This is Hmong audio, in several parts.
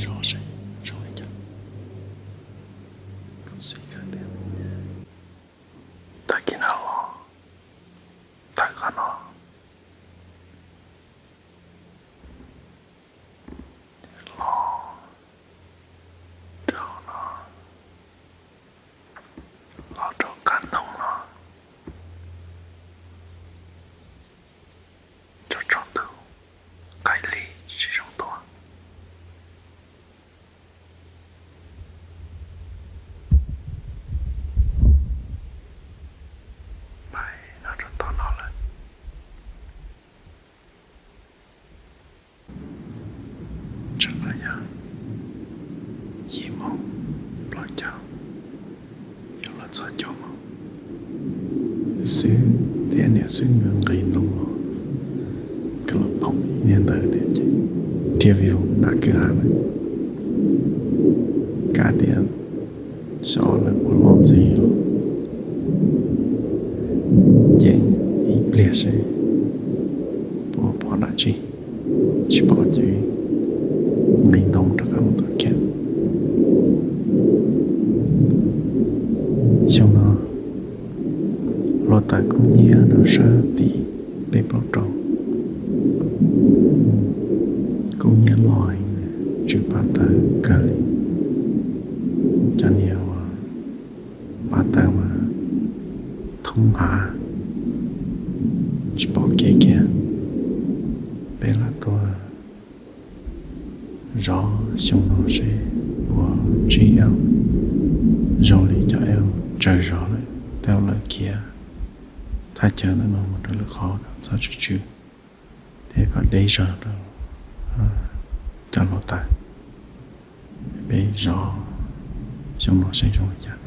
zov seb zoo li cas. Kuv xav kawg tias tag kis no los tawm qhov no los rau no, los rau qab ntoo no, rau tsaus ntuj qaim li tsis zoo tuaj. Pais no rau tom no lawm. Tsam no yog yim moos plaub caug, yuav los txog cuaj moos xwb thiab niam xwb nqis ntoo los, koj los phoom ib niag ntawd thiab ces dhia vij voog nram kwj ha lawm. Kav tias xyov lawv puas los ntxiv los, yeej ib pliag seb puas pom dab tsi. Tsis pom ces nqis ntoo rov qab mus tom kiag. Xyoo no luag tawm kub hnyiab rau sab tim peb plaub rau, kub hnyiab loj heev, tsw pab tawg kawg li. Cov niag uas pab tawg mas thoob hav, tsis pom kev kiag. Peb lam tuaj zov xyoo no seb puas ntsib elk zoo li cov elk tsaug zog lawm, tej lawv khiav thaj chaw ntawm no mus rau lwm qhov kom txhob tsw tsw thiab kom deb zog rau cov hluav taws. Peb zov xyoo no seb zoo li cas.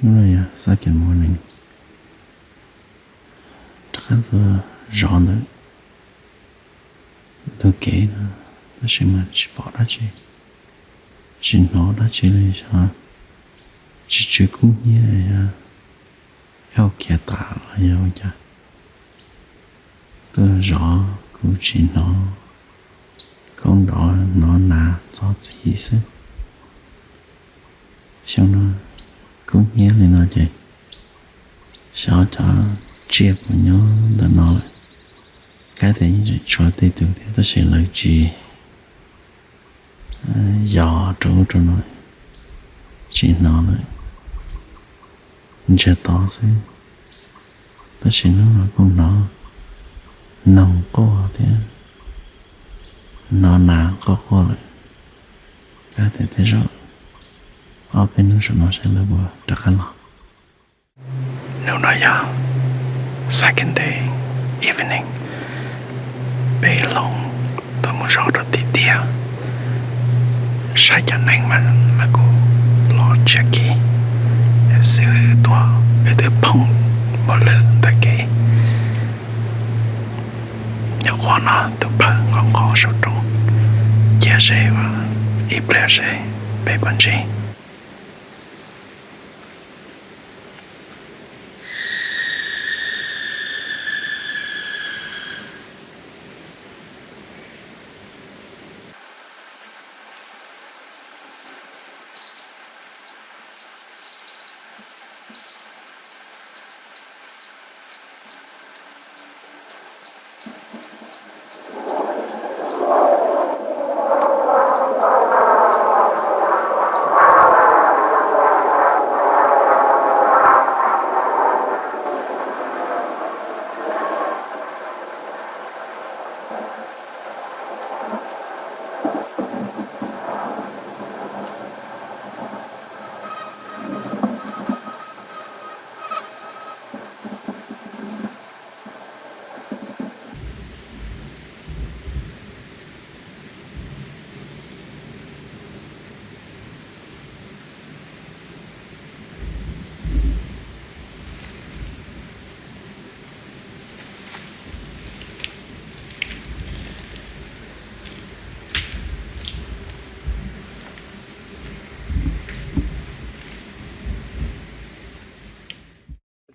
Hnub no yog second morning, rov qab tuaj zov ntawm ntug kev no, tab sis mas tsis pom dab tsi, tsis hnov dab tsi li, xyov tsis tsw kub hnyiab, yog elk khiav tas los yog ua cas. Tuaj zov kuv tsis hnov khaub nrov, hnov nas txog txiv xwb. Xyoo no kub hnyiab li no ces xyov cov tsiaj puas nyob ntawm no lawm. Kav tias yeej tseem tshuav tej tus thiab tab sis lawv tsis yos rau ub rau no, tsis hnov lawm, ntsiag to xwb. Tab sis hnub no kuj hnov noog quaj thiab hnov nas quaj quaj lawm. Kav tias tej zaum ob peb hnub saum no seb lawv puas rov qab los. Hnub no yog second day evening, peb hloov tuaj mus zov rau tim tiaj, saib cov neeg mas lawv kuj los tsiab kis, xwb tuaj wb twb phoom npaum lwg ntawm kev. Nyuam qhuav no tus phawj nqos nqos saum roob, cia seb ib pliag seb peb puas ntsib.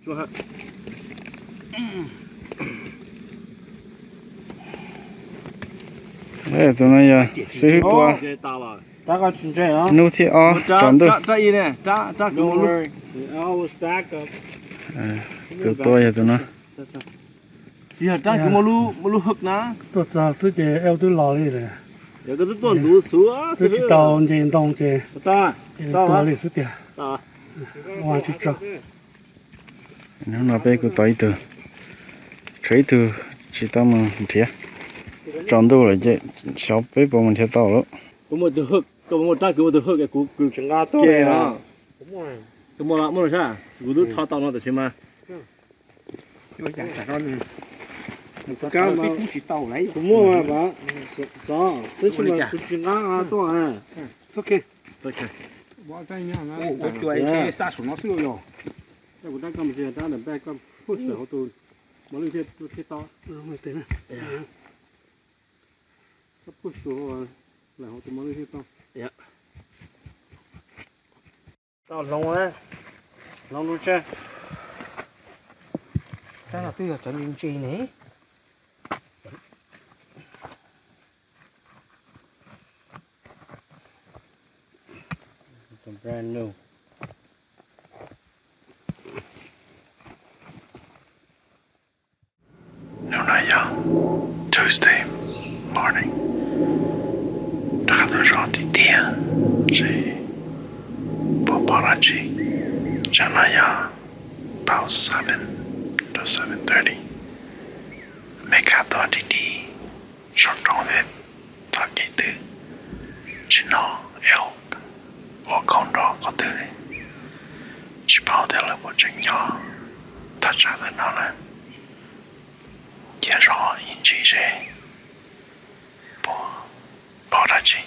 Tus no yog xib hwb tua hnub thib ob tsaus ntuj. Tus tua yog tus no. Tuaj txog xwb ces twb los li lawm. Twb tsis tau nce ntoo ces cia li tua li xwb tiag. Ua tsis tsaug. Hnub no peb kuj tau ib tug, tshuav ib tug tsis tau mus nrhiav. Tsaus ntuj lawm ces xyov peb puas mus nrhiav tau lawm. Kuv twb tho tau lawm. Kuv muaj mas, xov, tab sis mas kuv tsis nqa tuaj. Ua cua xab saum no xwb yog. Kuv rab koj mus rab ntawm peb koj push hauv tus mos lwj thiaj tau. Koj push hauv tus mos lwj thiaj tau. Tau hloov, hloov lub tsheb. Rab no twb yog cov ntse ntse ne. Brand new. Hnub no yog Tuesday morning, rov qab tuaj zov tiag tiag, seb puas pom dab tsi. Tsam no yog about seven to seven thirty, me kab tuaj dim dim saum nroog thiab txoj kev twg tsis hnov elk ua khau nrov qhov twg li. Tsis paub tias lawv puas tseem nyob thaj tsam ntawm no lawm. Cia zov ib ntsis seb puas pom dab tsi.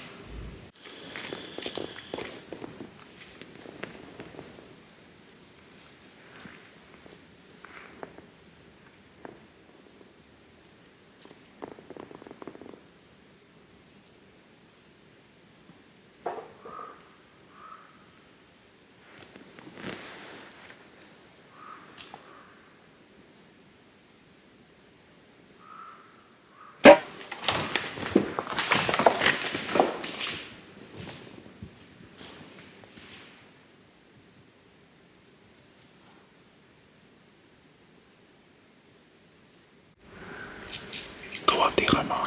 Tuaj tim qhov no,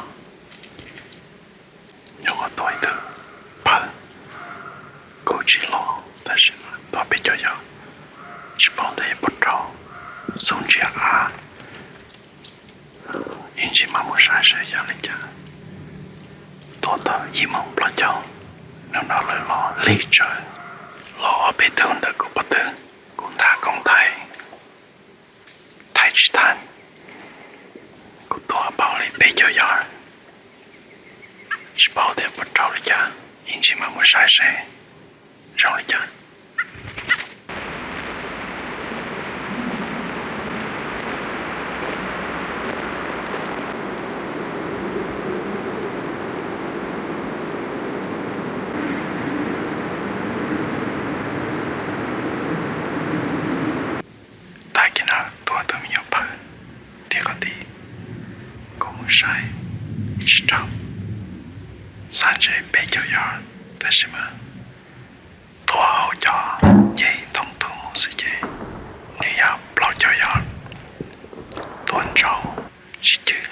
nyuam qhuav tuaj ib tug pawg, kuj tsis loj tab sis mas tuaj peb caug yog, tsis paub ntawd puas raug, xub ntshiab av. Ib ntsis mam mus saib seb yog li cas. Tuaj tau ib moos plaub caug, hnub no lawv los lig tsawv, los ob peb tug ntawm kuv pov thawj, kuv nta koom thaij, thaij tsis tag. Kuv tuaj paub li peb caug yog, tsis paub tias puas raug li cas, ib ntsis mam mus saib seb zoo li cas. Tag kis no tuaj tus me nyuam pawg tim qhov tid, kuv mus saib tsis raug, xav ntshe peb caug yog tab sis mas tuaj hauv cov nce thoob tug mus xwb ces nws yog plaub caug yog, tuaj ntsaum tsis cwg.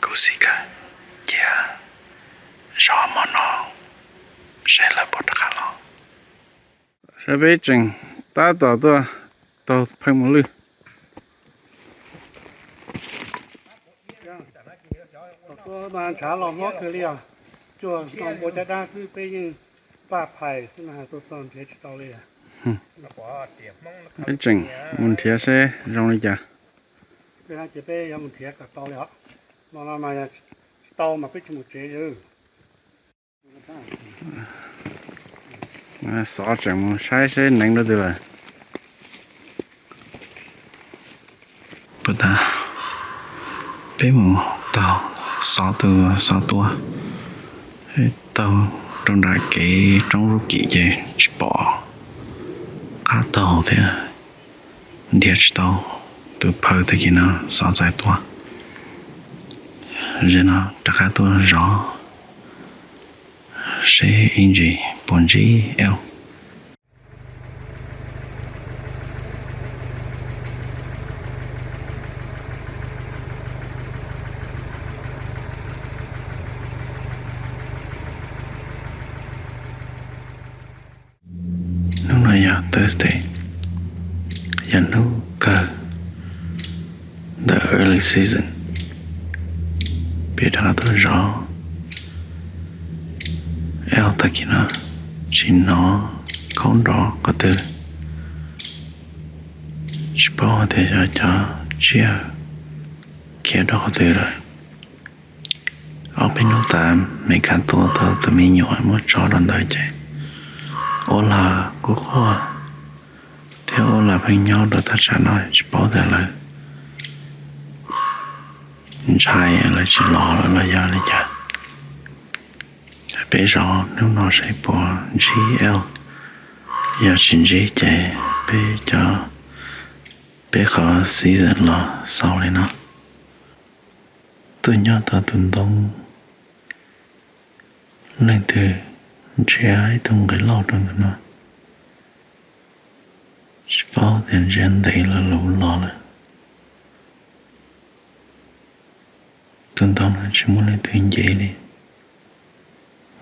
Kuv xav kawg cia zov hmo no seb lawv puas rov qab los. Saib peb tseem tab tom tuaj taug phaj mos lwj. Ntshav los hlob kawg li os, cuag no ua caj dab xwb peb yeej paj phais xwb na, tuaj txog nrhiav tsis tau li. Peb tseem mus nrhiav seb zoo li cas. Peb yuav mus nrhiav kom tau li os, no no mas tsis tau mas peb tsis mus tsev. Xov tseem mus saib seb neev rau twg lawm. Puag ta peb mus taug xov tus xov tua, taug rau nram kev roob Zub Kim ces tsis pom qab taug thiab. Nrhiav tsis tau tus phaw tag kis no xov txais tua. Ze no rov qab tuaj zov seb ib ntsis puas ntsib elk. Hnub no yog Thursday, yog hnub kawg ntawm early season. Peb rov qab tuaj zov elk tag kis no, tsis hnov khaub nrov qhov twg, tsis paub hais tias xyov cov tsiaj khiav rau qhov twg lawm. Ob peb hnub tas Meskas tua tau tus me nyuam muab tso rau ntawd ces ua los kuj quaj, thiab ua los pheej nyob rau thaj tsam no, tsis paub tias lawv ntshai lawv tsis los lawm los yog li cas. Peb zov hnub no seb puas ntsib elk, yog tsis ntsib ces peb cov, peb qhov season los xaus li no. Tuaj nyob tau tus ntoo, leej twg ntsia ib tug nqe lauj rau ntawm no, tsis paub tias ntsia ntev los luv los lawm. Tus ntoo no tsis muaj leej twg nce li,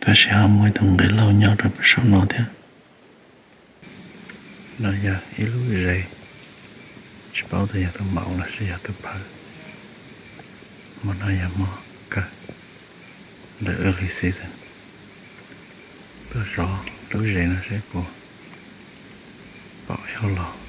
tab sis ho muaj ib tug nqe lauj nyob rau pem saum no thiab. No yog ib lub zes, tsis paub tias yog tus maum los sis yog tus phaw. Hmo no yog hmo kawg ntawm early season, tuaj zov lub zes no seb puas pom elk los.